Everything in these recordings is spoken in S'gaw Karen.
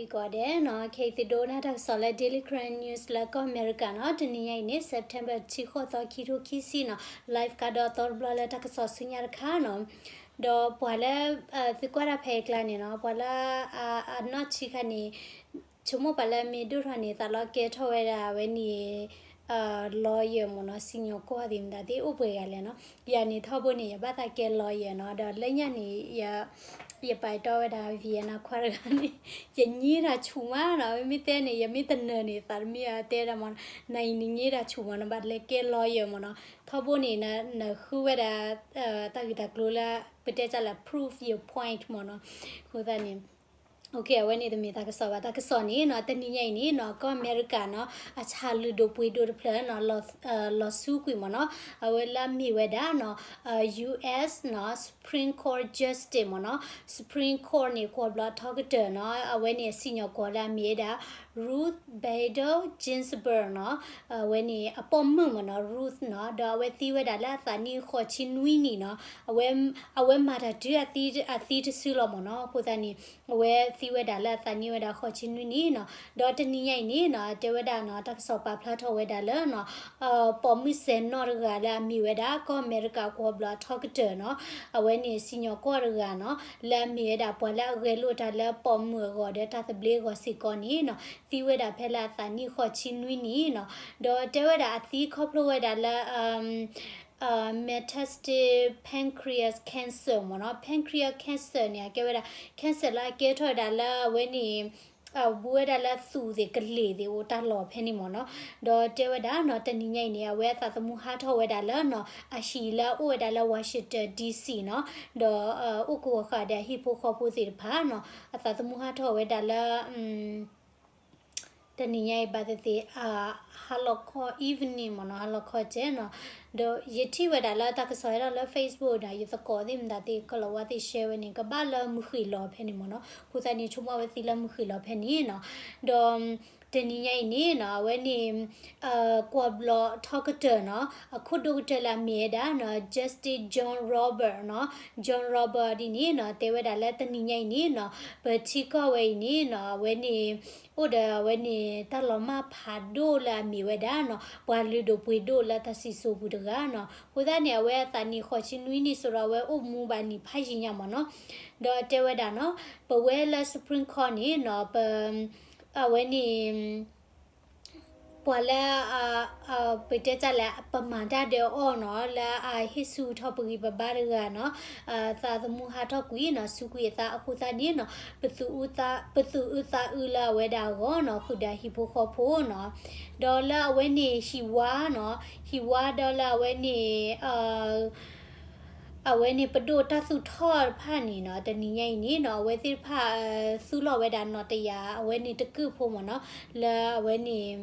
ဂီၤဒဲးနီၤ, ခဲအံၤသုဒိကနၣ်တၢ်ကစီၣ်လၢ Daily Karen News လၢကီၢ်အမဲရကၤနီၤ, တနံၤညါအံၤန့ၣ် September တဆံဃိးသီ ခံထိခံဆံနီၤ, live ကဒီးသီတဘျီလၢတၢ်ကစီၣ်ဆူညါတခါနီၤ. ဒီးပှၤလၢ သုကွၢ်တၢ်ဖဲအကျါန့ၣ်နီၤ, ပှၤလၢ အနီၢ်ဆံခါန့ၣ် ဆိကမိၣ်ပှၤလၢအမ့ၢ်ဒိၣ်ထီၣ်န့ၣ် သးလီကဲထီၣ်ဝဲဒၣ်အဝဲန့ၣ် lawyer မ့ၢ်နီၤ, စံၣ်ညီၣ်ကွီၢ်သ့ၣ်မတၤသ့ၣ်အိၣ်ပှဲၤဂၤလဲၣ်နီၤ. ယၤန့ၣ်ထီဘိန့ၣ် ယဘၣ်သးကဲ lawyer နီၤ, ဒီးလၢညါန့ၣ် ယပာ်တီဝဲဒၣ် Vietnam ခွါတဂၤန့ၣ် ယညံတၢ်ဆူၣ်မးနီၤ, မ့မ့ၢ်တဲန့ၣ် ယမ့ၢ်တနၢၤန့ၣ် သးတမ့ၢ်တဲဒၣ်မ့ၢ်နီၤ, နအံၤန့ၣ်ညံတၢ်ဆူၣ်မ့ၢ်နီၤ, ဘၣ်လဲၤကဲ lawyer မ့ၢ်နီၤ. ထီဘိန့ၣ် နဃုဝဲဒၣ် တၢ်ဂ့ၢ်တၢ်ကျိၤလၢ ပတဲတၢ်လၢ prove your point မ့ၢ်နီၤ. အဃိသတးန့ၣ် အဝဲန့ၣ်တမ့ၢ်တၢ်ကစီၣ်ဘၣ်, တၢ်ကစီၣ်န့ၣ်နီၤ, တနံၤညါအံၤန့ၣ်နီၤ, ကီၢ်အမဲရကၤနီၤ, အဆၣ်လုၢ်ဒိၣ်ပှ့ၤဒိၣ်တဖျၢၣ်နီၤ, လီၤဆူကွံာ်မ့ၢ်နီၤ, အဝဲလၢအမ့ၢ်ဝဲဒၣ်နီၤ US နီၤ Supreme Court Justice မ့ၢ်နီၤ, Supreme Court န့ၣ် ကွီၢ်ဘျီထီကတၢၢ်နီၤ, အဝဲန့ၣ်အစံၣ်ညီၣ်ကွီၢ်လၢအမ့ၢ်ဝဲဒၣ် Ruth Bader Ginsburg နီၤ, အဝဲန့ၣ်အပိာ်မုၣ်မ့ၢ်နီၤ Ruth နီၤ, ဒီးအဝဲသံဝဲဒၣ်လၢအသးနံၣ်ဃိးဆံနွံနံၣ်နီၤ, အဝဲမၤတၢ်တုၤအသံတစုလီၤမ့ၢ်နီၤ. အဃိသတးန့ၣ် အဝဲသံဝဲဒၣ်လၢအသးနံၣ်ဝဲဒၣ်ဃိးဆံနွံနံၣ်နီၤ. ဒီးတနံၤညါအံၤန့ၣ်နီၤ, တဲဝဲဒၣ်နီၤ, တၢ်ကစီၣ်ပာ်ဖျါထီၣ်ဝဲဒၣ်လၢနီၤ, ပိာ်မုၣ်စဲၤနီၣ်တဂၤလၢအမ့ၢ်ဝဲဒၣ် ကီၢ်အမဲရကၤကွီၢ်ဘျီထီကတၢၢ်နီၤ, အဝဲန့ၣ်စံၣ်ညီၣ်ကွီၢ်တဂၤနီၤ, လၢအမ့ၢ်ဝဲဒၣ်ပှၤလၢအဂဲၤလိာ်တၢ်လၢပိာ်မုၣ်အဂီၢ်ဒီးတၢ်သဘျ့အဂီၢ်စ့ၢ်ကီးန့ၣ်နီၤ, သံဝဲဒၣ်ဖဲလၢအသးနံၣ်ဃိးဆံနွံနံၣ်နီၤ. ဒီးတဲဝဲဒၣ်အသံခီဖျိဝဲဒၣ်လၢ metastatic pancreatic cancer မ့ၢ်နီၤ. Pancreatic cancer န့ၣ် အကဲဝဲဒၣ် cancer လၢအကဲထီၣ်ဝဲဒၣ်လၢအဝဲန့ၣ် ဘူးဝဲဒၣ်လၢသူၣ်သ့ၣ်ကလ့ၢ်သ့ၣ်အိၣ်တၢ်လီၢ်ဖဲန့ၣ်မ့ၢ်နီၤ. ဒီးတဲဝဲဒၣ်နီၤ, တနံၤညါအံၤန့ၣ် အဝဲအသးသမူဟးထီၣ်ဝဲဒၣ်လၢနီၤ, အဟံၣ်လၢအအိၣ်ဝဲဒၣ်လၢ Washington D C နီၤ, ဒီးအိၣ်ကဝီၤဃာ်ဒီးအဟံၣ်ဖိဃီဖိသ့ၣ်တဖၣ်နီၤ, အသးသမူဟးထီၣ်ဝဲဒၣ်လၢ တနံၤညါအံၤဘၣ်သ့ၣ်သ့ၣ် ဟါလီၤခီ evening မ့ၢ်နီၤ, ဟါလီၤခီကဲနီၤ. ဒီးယထံၣ်ဝဲဒၣ်လၢတၢ်ကစီၣ်ဟဲထီၣ်လၢ Facebook ဒီး ယသကိးသ့ၣ်မတၤသ့ၣ် ကလီၤဝါသ့ၣ် share ဝဲန့ၣ် ကဘၣ်လၢမုၢ်ဃ့ၢ်လီၤဖဲန့ၣ်မ့ၢ်နီၤ. အဃိသတးန့ၣ် ဆိကမိၣ်အဝဲသံလၢမုၢ်ဃ့ၢ်လီၤဖဲန့ၣ်နီၤ. ဒီးတနံၤညါအံၤန့ၣ်နီၤ, အဝဲန့ၣ် ကွီၢ်ဘျီၣ်ထီကတၢၢ်နီၤ, အခိၣ်ဒိၣ်ကတၢၢ်လၢအမ့ၢ်ဝဲဒၣ်နီၤ Justice John Roberts နီၤ, John Roberts ဒ်န့ၣ်နီၤ, တဲဝဲဒၣ်လၢတနံၤညါအံၤန့ၣ်နီၤ, ပထံကီၢ်ဝဲအံၤန့ၣ်နီၤ, အဝဲန့ၣ် အိၣ်ဒီးအဝဲန့ၣ် တၢ်လီၤမၢ်ဖးဒိၣ်လၢအမ့ၢ်ဝဲဒၣ်နီၤ, ပှၤလုၢ်ဒိၣ်ပှ့ၤဒိၣ်လၢတၢ်စံၣ်စိၤပူၤတဂၤနီၤ. အဃိသတးန့ၣ် အဝဲအသးနံၣ်ဃိးဆံနွံနံၣ်စ့ၢ်ဒီး အဝဲအိၣ်မူဘၣ်နံၣ်ဖးယံာ်ညါမ့ၢ်နီၤ. ဒီးတဲဝဲဒၣ်နီၤ, ပဝဲလၢ Supreme Court န့ၣ်နီၤ, ပ အဝဲန့ၣ် ပှၤလၢ ပတဲတၢ်လၢ ပမၤတၢ်ဒီးအီၤနီၤ, လၢအဟ့ၣ်ဆူၣ်ထီၣ်ပဂံၢ်ပဘါတဂၤနီၤ, သးသမူဟးထီၣ်ကွံာ်နီၤ, စူးကွံာ်အသးအဃိသတးန့ၣ်နီၤ, ပသူၣ်အုးသး ပသူၣ်အုးသးအုးလၢအဝဲဒၣ်အဂီၢ်နီၤ, ဃုာ်ဒီးဟံၣ်ဖိဃီဖိနီၤ. ဒီးလၢအဝဲန့ၣ်ဟံၣ်ဝါနီၤ, ဟံၣ်ဝါဒီးလၢအဝဲန့ၣ် အဝဲန့ၣ်ပဒိၣ်တၢ်သူၣ်ထီၣ်တဖၣ်န့ၣ်နီၤ, တနံၤညါအံၤန့ၣ်နီၤ, အဝဲသ့ၣ်တဖၣ် သူလီၤဝဲဒၣ်နီၣ်တယၢ် အဝဲန့ၣ်တကုၢ်ဖိမ့ၢ်နီၤ, လၢအဝဲန့ၣ်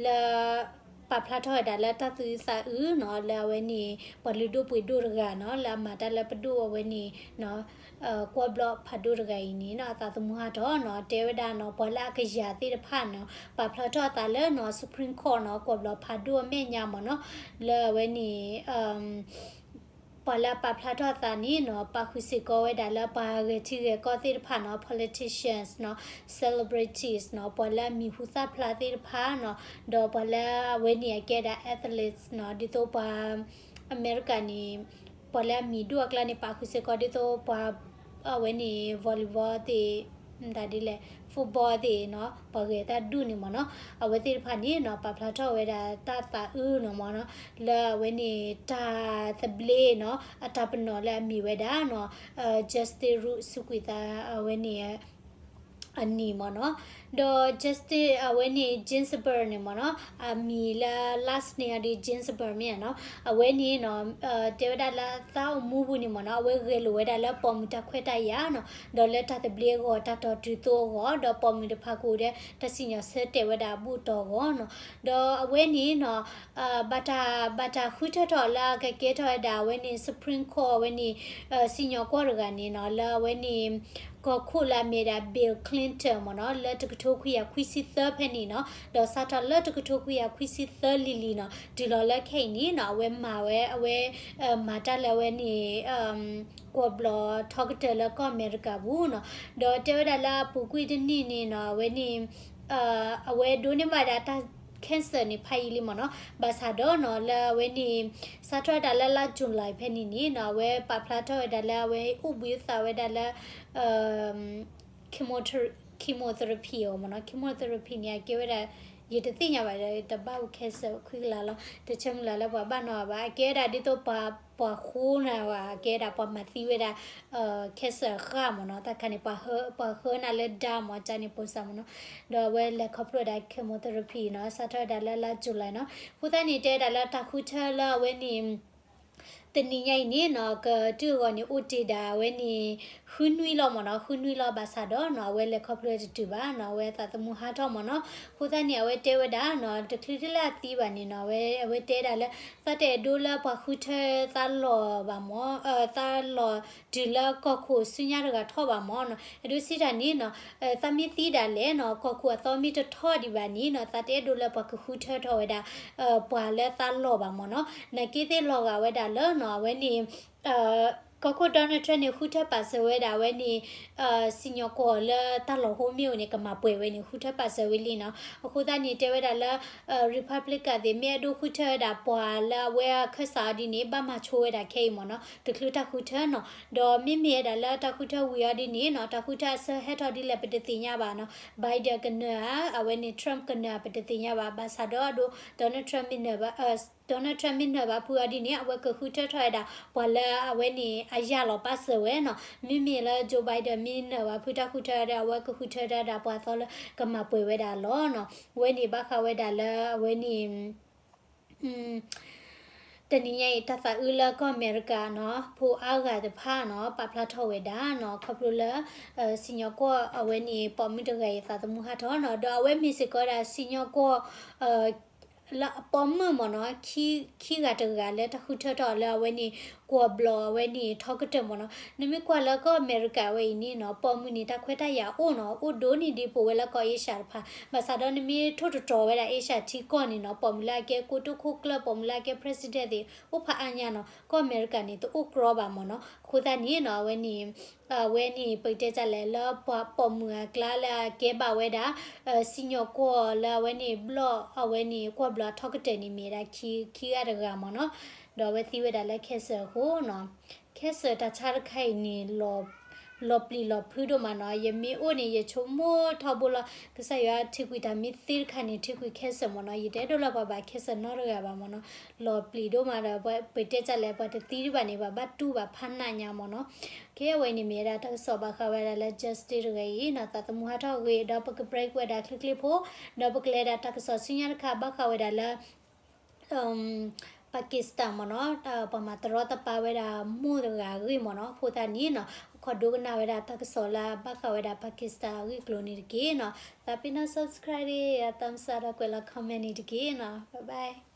လၢ ပာ်ဖျါထီၣ်ဝဲဒၣ်လၢတၢ်သူၣ်အုးသးအုးနီၤ, လၢအဝဲန့ၣ် ပှၤလုၢ်ဒိၣ်ပှ့ၤဒိၣ်တဂၤနီၤ, လၢအမၤတၢ်လၢပဒိၣ်အဝဲန့ၣ် ကွီၢ်ဘျီၣ်ဖးဒိၣ်တဂၤအံၤန့ၣ်နီၤ, အသးသမူဟးထီၣ်နီၤ, တဲဝဲဒၣ်နီၤ, ပှၤလၢအကယၤသ့ၣ်တဖၣ်နီၤ, ပာ်ဖျါထီၣ်အသးလၢနီၤ, Supreme Court နီၤ, ကွီၢ်ဘျီၣ်ဖးဒိၣ်အမဲာ်ညါမ့ၢ်နီၤ, လၢအဝဲန့ၣ် ပှၤလၢအပာ်ဖျါထီၣ်အသးန့ၣ်နီၤ, ပာ်ဃုာ်စ့ၢ်ကီးဝဲဒၣ်လၢပှၤဂဲၤထံဂဲၤကီၢ်သ့ၣ်တဖၣ်နီၤ, politicians နီၤ, celebrities နီၤ, ပှၤလၢအမံၤဟူသၣ်ဖျါသ့ၣ်တဖၣ်နီၤ, ဒီးပှၤလၢအဝဲန့ၣ်အကဲဒၣ် athletes နီၤ, ဒ်သိးပှၤ အမဲရကၤန့ၣ် ပှၤလၢအမံၤဒိၣ်အကျါန့ၣ် ပာ်ဃုာ်စ့ၢ်ကီးဒ်သိးပှၤ အဝဲန့ၣ် volleyball သ့ၣ် မတၤဒ်လဲၣ် football သ့ၣ်နီၤ, ပှၤဂဲၤတၢ်ဒူၣ်န့ၣ်မ့ၢ်နီၤ, အဝဲသ့ၣ်တဖၣ်န့ၣ်နီၤ ပာ်ဖျါထီၣ်ဝဲဒၣ်တၢ်သးအုးန့ၣ်မ့ၢ်နီၤ, လၢအဝဲန့ၣ် တၢ်သဘျ့နီၤ အတၢ်ပနီၣ်လၢအမ့ၢ်ဝဲဒၣ်နီၤ Justice Ruth စူးကွံာ်သး အဝဲန့ၣ် အနံၤမ့ၢ်နီၤ, ဒီး Justice အဝဲန့ၣ် Ginsburg န့ၣ်မ့ၢ်နီၤ, အမံၤလၢ last name အဒုး Ginsburg မ့ၢ်နီၤ, အဝဲန့ၣ်နီၤ တဲဝဲဒၣ်လၢအသးအိၣ်မူပူၤန့ၣ်မ့ၢ်နီၤ, အဝဲဂဲၤလိာ်ဝဲဒၣ်လၢပိာ်မုၣ်တၢ်ခွဲးတၢ်ယာ်နီၤ, ဒီးလၢတၢ်သဘျ့အဂီၢ် တၢ်တီၤတုၤသိအဂီၢ်, ဒီးပိာ်မုၣ်တဖၣ်ကအိၣ်ဒီး တၢ်စံၣ်ညီၣ်ဆၢတဲာ်ဝဲဒၣ်အဘူၣ်တီၢ်အဂီၢ်နီၤ, ဒီးအဝဲန့ၣ်နီၤ ဘၣ်တၢ် ဘၣ်တၢ်ဃုထၢထီၣ်လၢအကကဲထီၣ်ဝဲဒၣ် အဝဲန့ၣ် Supreme Court အဝဲန့ၣ် စံၣ်ညီၣ်ကွီၢ်တဂၤန့ၣ်နီၤ, လၢအဝဲန့ၣ် ကီၢ်ခိၣ်လၢအမ့ၢ်ဒၣ် Bill Clinton မ့ၢ်နီၤ လၢတကထိခွံကယၤခွံဆံသၢဖဲန့ၣ်နီၤ ဒီးစးထီၣ်လၢတကထိခွံကယၤခွံဆံသၢလံၤလံၤနီၤ တုၤလီၤလၢခဲအံၤန့ၣ်နီၤ အဝဲမၤဝဲ အဝဲ မၤတၢ်လၢအဝဲန့ၣ် ကွီၢ်ဘျီၣ်ထီကတၢၢ်လၢကီၢ်အမဲရကၤပူၤနီၤ ဒီးတဲဝဲဒၣ်လၢအပူၤကွံာ်တနံၣ်န့ၣ်နီၤ အဝဲန့ၣ် အဝဲဒိးန့ၢ်ဘၣ်ဒၣ်တၢ် cancer န့ၣ် ဖးယံာ်လံမ့ၢ်နီၤ ဘၣ်ဆၣ်ဒီးနီၤ လၢအဝဲန့ၣ် စးထီၣ်ဝဲဒၣ်လၢလါ July ဖဲန့ၣ်န့ၣ်နီၤ အဝဲပာ်ဖျါထီၣ်ဝဲဒၣ်လၢအဝဲအိၣ်ဘှံးအိၣ်သါဝဲဒၣ်လၢ chemo chemotherapy အီၤမ့ၢ်နီၤ chemotherapy န့ၣ် အကဲဝဲဒၣ် ယတသ့ၣ်ညါဘၣ်ဒီး တဘၣ်အိၣ် cancer ခွံကလးလီၤ တဆၢမုၢ်လၢ်လၢပှၤဘၣ်နီၤဘၣ် အကဲဝဲဒၣ်ဒ်သိးပှၤ ပှၤဃိနၤဝဲ အကဲဝဲဒၣ်ပှၤမၤသံဝဲဒၣ် cancer အဃၢ်မ့ၢ်နီၤ တၢ်ခါန့ၣ် ပှၤဃၢနၤလၢဒါမ့ၢ် ကန့ၣ်ပိစၢ်မ့ၢ်နီၤ ဒီးအဝဲလဲၤခီဖျိဝဲဒၣ် chemotherapy နီၤ စးထီၣ်ဝဲဒၣ်လၢလါ July နီၤ အဃိသတးန့ၣ် တဲဝဲဒၣ်လၢတၢ်ဃုထၢလၢအဝဲန့ၣ် တနံၤညါအံၤန့ၣ်နီၤ ကတုၤအဂီၢ်န့ၣ် အိၣ်တ့ၢ်ဒၣ်အဝဲန့ၣ် ဃုနွံလီၤမ့ၢ်နီၤ ဃုနွံလီၤဘၣ်ဆၣ်ဒီးနီၤ အဝဲလဲၤခီဖျိတတုၤဘၣ်နီၤ အဝဲသးသမူဟးထီၣ်မ့ၢ်နီၤ အဃိသတးန့ၣ် အဝဲတဲဝဲဒၣ်နီၤ တချုးဒ်လၢအသံဘၣ်န့ၣ်နီၤ အဝဲ အဝဲတဲဒၣ်လၢ သးတအဲၣ်ဒိးလၢပှၤဃုထၢသးလီၢ်ဘၣ်မ့ၢ် သးလီၢ်တုၤလၢကီၢ်ခိၣ်ဆူညါတဂၤထီၣ်ဘၣ်မ့ၢ်နီၤ အဲၣ်ဒိးစံးတၢ်န့ၣ်နီၤ သးမ့ၢ်သံဒၣ်လဲာ်နီၤ ကီၢ်ခိၣ်အသီမ့ၢ်တထီၣ်ဒံးဘၣ်န့ၣ်နီၤ သးတအဲၣ်ဒိးလၢပှၤကဃုထၢထီၣ်ဝဲဒၣ် ပှၤလၢသးလီၢ်ဘၣ်မ့ၢ်နီၤ နာ်က့သ့ၣ်လီၤဂာ်ဝဲဒၣ်လၢနီၤ အဝဲန့ၣ် ကီၢ်ခိၣ် Donald Trump န့ၣ် ဃုထၢပာ်စၢၤဝဲဒၣ်အဝဲန့ၣ် စံၣ်ညီၣ်ကွီၢ်လၢတၢ်လီၢ်ဟိမ့ၢ်အိၣ်န့ၣ် ကမၤပှဲၤဝဲန့ၣ် ဃုထၢပာ်စၢၤဝဲလံနီၤ အဃိသတးန့ၣ် တဲဝဲဒၣ်လၢ Republican သ့ၣ်မ့ၢ်အဲၣ်ဒိးဃုထၢဝဲဒၣ်ပှၤလၢအဝဲအခၢၣ်စးအီၤဒ်န့ၣ် ဘၣ်မၤဆိဝဲဒၣ်ခဲအံၤမ့ၢ်နီၤ တချုးတၢ်ဃုထၢနီၤ ဒီးမ့မ့ၢ်ဝဲဒၣ်လၢတၢ်ဃုထၢဝံၤအီၤဒ်န့ၣ်နီၤ တၢ်ဃုထၢအဆၢဟဲထီၣ်ဒ်လဲၣ်ပတသ့ၣ်ညါဘၣ်နီၤ Biden ကနၢၤဧါ အဝဲန့ၣ် Trump ကနၢၤဧါ ပတသ့ၣ်ညါဘၣ် ဘၣ်ဆၣ်ဒီးအဒိ Donald Trump မ့ၢ်နၢၤဘၣ် Donald Trump မ့ၢ်နၢၤဘၣ်ဖုအီၤဒ်န့ၣ် အဝဲကဃုထၢထီၣ်ဝဲဒၣ် ပှၤလၢအဝဲန့ၣ် အယၢ်လီၤပာ်စၢၤဝဲနီၤ မ့မ့ၢ်လၢ Joe Biden မ့ၢ်နၢၤဘၣ်ဖုတၢ်ဃုထၢဒီး အဝဲကဃုထၢထီၣ်ဝဲဒၣ်ပှၤသီလၢကမၤပှဲၤဝဲဒၣ်လီၤနီၤ အဝဲန့ၣ်ဘၣ်ဃးဝဲဒၣ်လၢအဝဲန့ၣ် တနံၤညါအံၤ တၢ်သးအုးလၢကီၢ်အမဲရကၤနီၤ ဖိအါဂၤတဖၣ်နီၤ ပာ်ဖျါထီၣ်ဝဲဒၣ်နီၤ ခီဖျိလၢ စံၣ်ညီၣ်ကွီၢ်အဝဲန့ၣ် ပိာ်မုၣ်တဂၤအံၤသးသမူဟးထီၣ်နီၤ ဒီးအဝဲမ့ၢ်စ့ၢ်ကီးဝဲဒၣ်စံၣ်ညီၣ်ကွီၢ် လၢအပိာ်မုၣ်မ့ၢ်နီၤ ခံဂၤတဂၤလၢတၢ်ဃုထၢထီၣ်လၢအဝဲန့ၣ် ကွီၢ်ဘျီၣ်အဝဲန့ၣ် ထီကတၢၢ်မ့ၢ်နီၤ နမ့ၢ်ကွၢ်လၢကီၢ်အမဲရကၤဝဲအံၤန့ၣ်နီၤ ပိာ်မုၣ်န့ၣ် တၢ်ခွဲးတၢ်ယာ်အိၣ်နီၤ အိၣ်ဒိၣ်န့ၢ်ဒံးပဝဲလၢကီၢ်အ့ရှၢၣ်တဖၣ် ဘၣ်ဆၣ်ဒီးနမ့ၢ်ထိၣ်တတီၤဝဲဒၣ်အ့ရှၢၣ်ထံကီၢ်န့ၣ်နီၤ ပိာ်မုၣ်လၢအကဲကိတိာ်ခိၣ်ကျၢၢ် ပိာ်မုၣ်လၢအကဲ president သ့ၣ် အိၣ်ဖးအါညါနီၤ ကီၢ်အမဲရကၤန့ၣ် တအိၣ်ကြီဘၣ်မ့ၢ်နီၤ အဃိသတးန့ၣ်နီၤ အဝဲန့ၣ် အဝဲန့ၣ် ပကတဲဒ်လဲၣ် လၢပှၤပိာ်မုၣ်အကျါလၢအကဲဘၣ်ဝဲဒၣ် စံၣ်ညီၣ်ကွီၢ်လၢအဝဲန့ၣ်ဘျီၣ် အဝဲန့ၣ် ကွီၢ်ဘျီၣ်အထီကတၢၢ်န့ၣ် မ့ၢ်ဝဲဒၣ်ခံဂၤတဂၤမ့ၢ်နီၤ ဒီးအဝဲသံဝဲဒၣ်လၢ cancer အဃိနီၤ cancer တၢ်ဆါတခါအံၤန့ၣ် လီၤပျံၤလီၤဖုးဒိၣ်မးနီၤ ယမ့ၢ်အိၣ်န့ၣ် ယဆိကမိၣ်ထီဘိလီၤ ကစၢ်ယွၤထုးကွံာ်တၢ်မ့ၢ်သ့တခါန့ၣ် ထုးကွံာ် cancer မ့ၢ်နီၤ ယတအဲၣ်ဒိးလၢပှၤဘၣ် cancer နီတဂၤဘၣ်မ့ၢ်နီၤ လီၤပျံၤဒိၣ်မးဒီး ပတဲဒ်လဲၣ် ပှၤတသံဒံးဘၣ်န့ၣ် ပှၤဘၣ်တူၢ်ဘၣ်ဖးနးညါမ့ၢ်နီၤ ကဲဝဲအံၤန့ၣ်မ့ၢ်ဝဲဒၣ်တၢ်ကစီၣ်ဘၣ်ဃးဝဲဒၣ်လၢ Justin တဂၤအံၤနီၤ သးသမူဟးထီၣ်အဂ့ၢ် ဒီးပက break ဝဲဒၣ်ချ့ချ့ဖိ ဒီးပကလဲၤဒၣ်တၢ်ကစီၣ်ဆူညါတခါဘၣ်ဃးဝဲဒၣ်လၢ Pakistan မ့ၢ်နီၤ ပှၤမၤတရီတပါဝဲဒၣ်မိၢ်တဂၤအဂ့ၢ်မ့ၢ်နီၤ အဃိသတးန့ၣ်နီၤ ခီဒိကနၣ်ဝဲဒၣ်တၢ်ကစီၣ်လၢဘၣ်ဃးဝဲဒၣ် Pakistan အဂ့ၢ်အကျိၤန့ၣ်တက့ၢ်နီၤ သးပ့ၤနီၣ် subscribe ဒီး thumbs up ဒီးကွဲးလီၤ comment န့ၣ်တက့ၢ်နီၤ bye bye